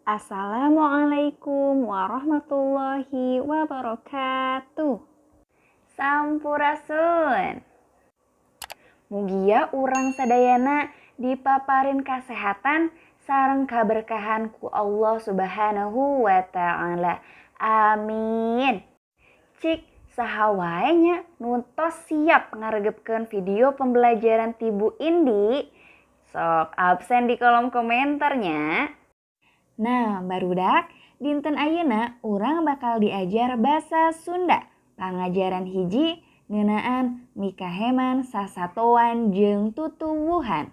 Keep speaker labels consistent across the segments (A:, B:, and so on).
A: Assalamualaikum warahmatullahi wabarakatuh. Sampurasun. Mugia urang sadayana dipaparin kasehatan sareng kaberkahan ku Allah Subhanahu wa Ta'ala. Amin. Cik, saha wae nya nu tos siap ngaregepkeun video pembelajaran ti Bu Indi? Sok absen di kolom komentarnya. Nah, barudak, dinten ayeuna urang bakal diajar basa Sunda. Pangajaran 1 ngeunaan mikaheman sasatoan jeung tutuwuhan.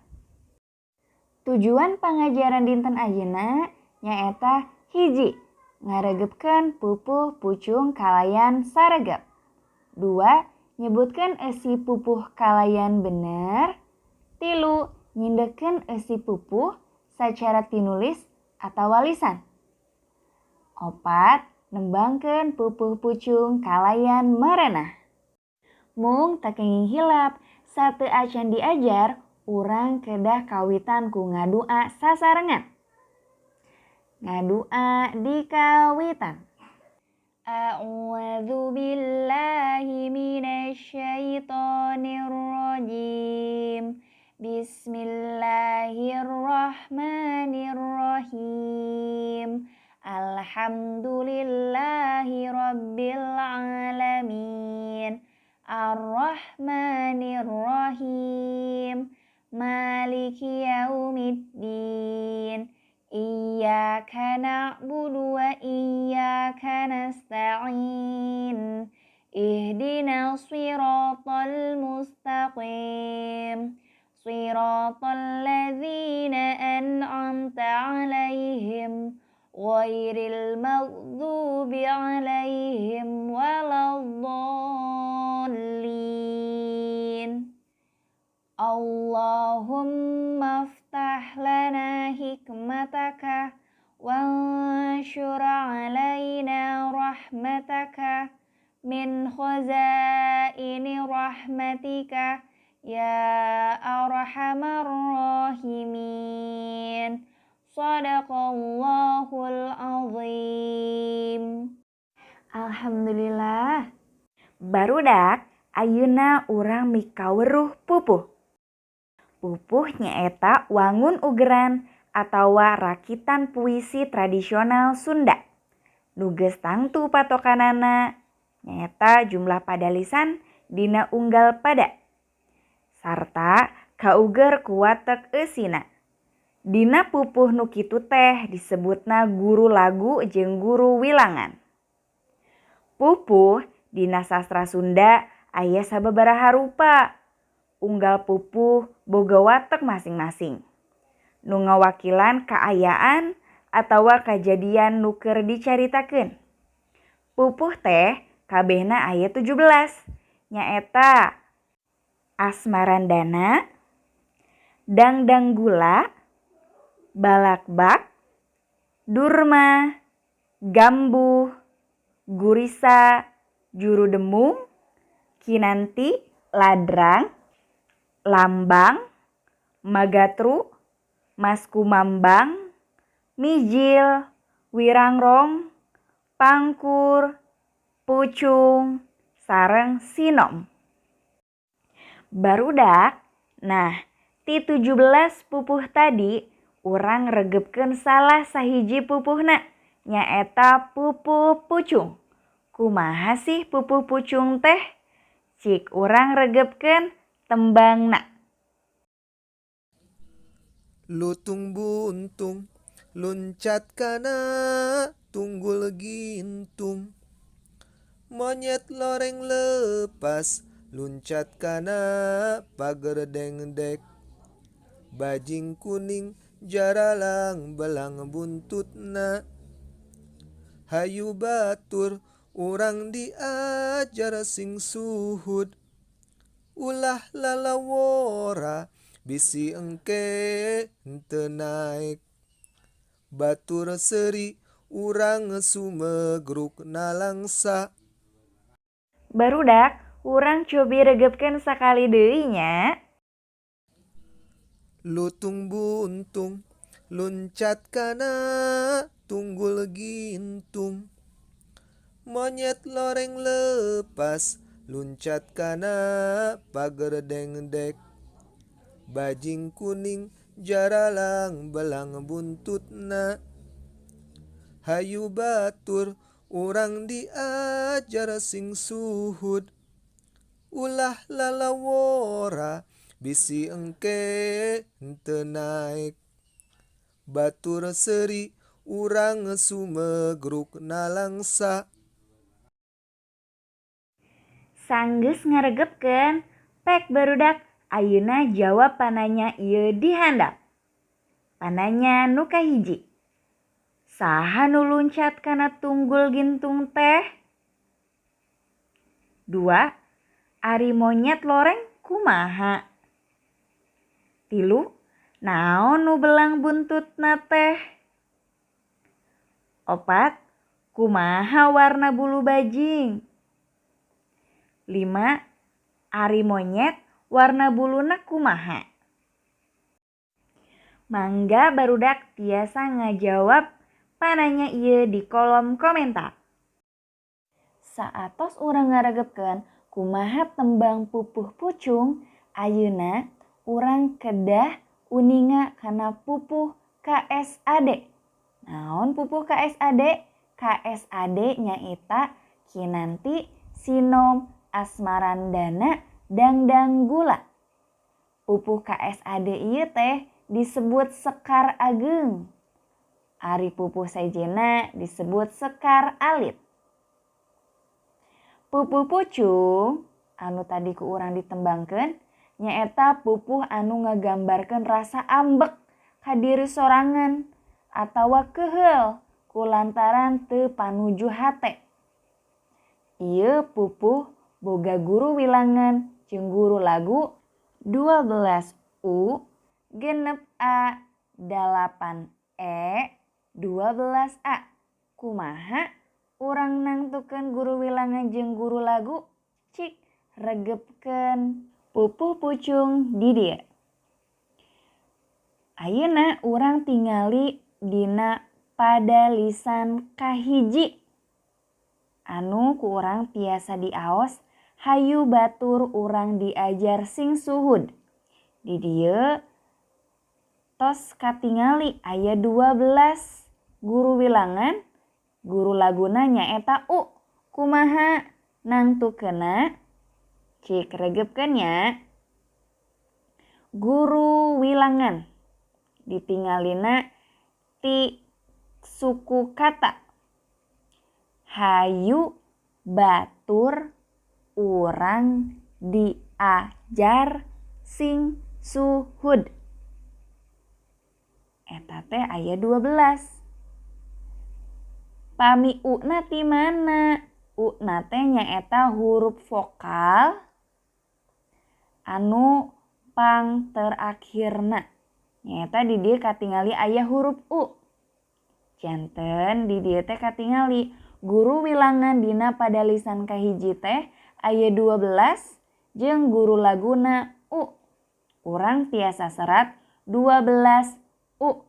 A: Tujuan pangajaran dinten ayeuna nyaeta 1, ngaregepkeun pupuh pucung kalayan saregep. 2, nyebutkeun eusi pupuh kalayan bener. 3, nyindekkeun eusi pupuh sacara tinulis atawa lisan. 4, nembangkeun pupuh pucung kalayan merenah. Mung teu kenging hilap, sateu acan diajar, urang kedah kawitan ku ngadua sasarengan. Ngadua di kawitan. A'udzu billahi minasyaitonir rajim. Bismillahirrahmanirrahim. Alhamdulillahi rabbil alamin. Arrahmanirrahim. Maliki yaumiddin. Iyyaka na'budu wa iyyaka nasta'in. Ihdinas siratal mustaqim. Siratal ladzina an'amta 'alaihim ghairil maghdubi 'alaihim waladdallin. Allahumma aftah lana hikmataka wansyur 'alaina rahmataka min khazaini rahmatika ya arhamar rahimin. Shadaqallahul azim. Alhamdulillah. Barudak, ayeuna urang mikaweruh pupuh. Pupuh nyaeta wangun ugeran atawa rakitan puisi tradisional Sunda. Nu geus tangtu patokanana nyaeta jumlah padalisan dina unggal pada sarta kauger ku watek eusina. Dina pupuh nu kitu teh disebutna guru lagu jeung guru wilangan. Pupuh dina sastra Sunda aya sababaraha rupa. Unggal pupuh boga watek masing-masing. Nu ngawakilan kaayaan atawa kajadian nu keur dicaritakeun. Pupuh teh kabehna aya 17. Nyaeta Asmarandana, Dangdanggula, Balakbak, Durma, Gambuh, Gurisa, Juru Demung, Kinanti, Ladrang, Lambang, Magatru, Maskumambang, Mijil, Wirangrong, Pangkur, Pucung, sareng Sinom. Barudak, nah ti 17 pupuh tadi urang regepkeun salah sahiji pupuhna nyaeta pupuh pucung. Kumaha sih pupuh pucung teh? Cik urang regepkeun tembangna.
B: Lutung buntung luncat kana tunggul gintung. Monyet loreng lepas luncat kana pager dengdek. Bajing kuning jaralang belang buntutna. Hayu batur urang diajar sing suhud. Ulah lalawora bisi engke henteu naek. Batur seuri urang sumegruk nalangsa.
A: Barudak, urang cobi regepkeun sakali deui nya.
B: Lutung buntung Luncat kana tunggul gintung. Monyet loreng lepas luncat kana pager dengdek. Bajing kuning jaralang belang buntutna. Hayu batur urang diajar sing suhud. Ulah lalawora bisi engke henteu naek. Batur seuri urang sumegruk nalangsa.
A: Sanggeus ngaregepkeun pek barudak ayeuna jawab pananya ieu di handap. Pananya nu kahiji. Saha nu luncat kana tunggul gintung teh? 2. Ari monyet loreng kumaha? 3. Naon nu belang buntutna teh? 4. Kumaha warna bulu bajing? 5. Ari monyet warna buluna kumaha? Mangga barudak tiasa ngajawab pananya ieu di kolom komentar. Saatos urang ngaregepkeun kumaha tembang pupuh pucung, ayeuna urang kedah uninga kana pupuh KSAD. Naon pupuh KSAD? KSAD nyaeta Kinanti Sinom Asmarandana Dangdang Gula. Pupuh KSAD ieu teh disebut Sekar Ageng. Ari pupuh sejena disebut Sekar Alit. Pupuh pucung anu tadi ku urang ditembangkeun nyaeta pupuh anu ngagambarkeun rasa ambek ka diri sorangan atawa keheul kulantaran teu panuju hate. Ieu pupuh boga guru wilangan jeung guru lagu 12 U 6 A 8 E 12 A. Kumaha urang nangtukeun guru wilangan jeung guru lagu? Cik regepkeun pupuh pucung di dieu. Ayeuna urang tingali dina padalisan kahiji anu ku urang tiasa diaos hayu batur urang diajar sing suhud. Di dieu tos katingali aya 12 guru wilangan, guru laguna nyaeta U. Kumaha nangtukeunna? Cik regepkeun nya. Guru wilangan ditingalina ti suku kata hayu batur urang diajar sing suhud. Eta teh aya 12. Pami U na ti mana? U na teh nyaeta huruf vokal anu pang terakhirna. Nyaeta di dieu katingali aya huruf U. Janten di dieu teh katingali guru wilangan dina padalisan kahiji teh aya 12 jeung guru laguna U. Urang tiasa serat 12 U.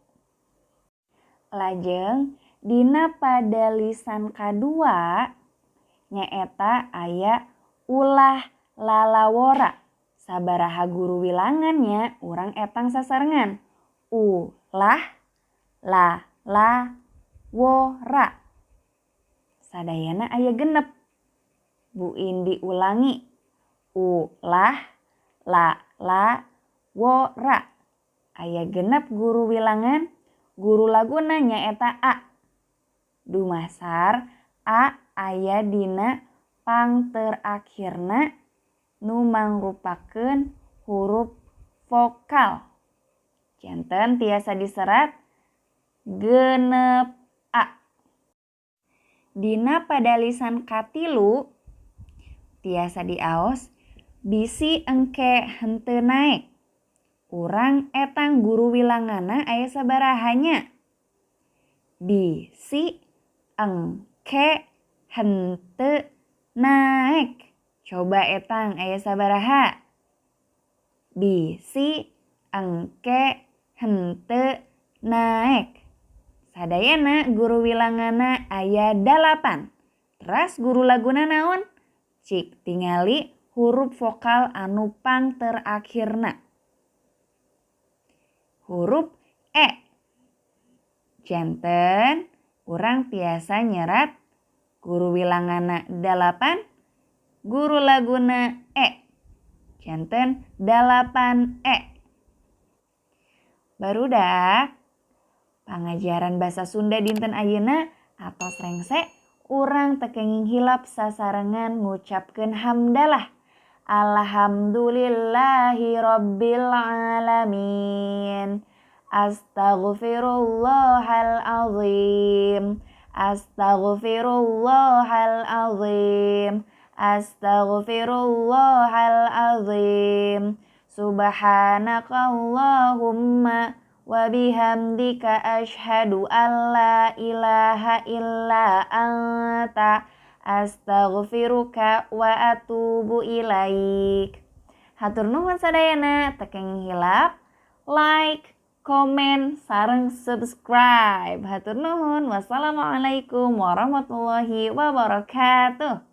A: Lajeng dina padalisan kadua nyaeta aya ulah lalawora. Sabaraha guru wilangannya urang etang sasarengan. Ulah la la wora. Sadayana aya 6. Bu Indi ulangi. Ulah la la wora. Aya 6 guru wilangan, guru laguna nyaeta A. Dumasar A aya dina pang terakhirna nu mangrupakeun huruf vokal. Janten tiasa diserat 6 A. Dina padalisan katilu tiasa diaos bisi engke henteu naek. Urang etang guru wilanganna aya sabarahanya. Bisi engke henteu naek. Coba etang aya sabaraha. Bisi engke henteu Naek. Sadayana guru wilanganna aya 8. Teras guru laguna naon? Cik tingali huruf vokal anu pang terakhirna. Huruf E. Janten urang tiasa nyerat guru wilanganna 8, guru laguna E. Janten 8 E. Barudak, pangajaran bahasa Sunda dinten ayeuna atos rengse, urang teu kenging hilap sasarengan ngucapkeun hamdalah. Alhamdulillahirabbil alamin. Astaghfirullahal azim. Astaghfirullahal azim. Astaghfirullahal azim. Subhanakallahumma wa bihamdika asyhadu an la ilaha illa anta astaghfiruka wa atubu ilaik. Hatur nuhun sadayana, teu kenging hilap like, komen, sareng subscribe. Hatur nuhun. Wassalamualaikum warahmatullahi wabarakatuh.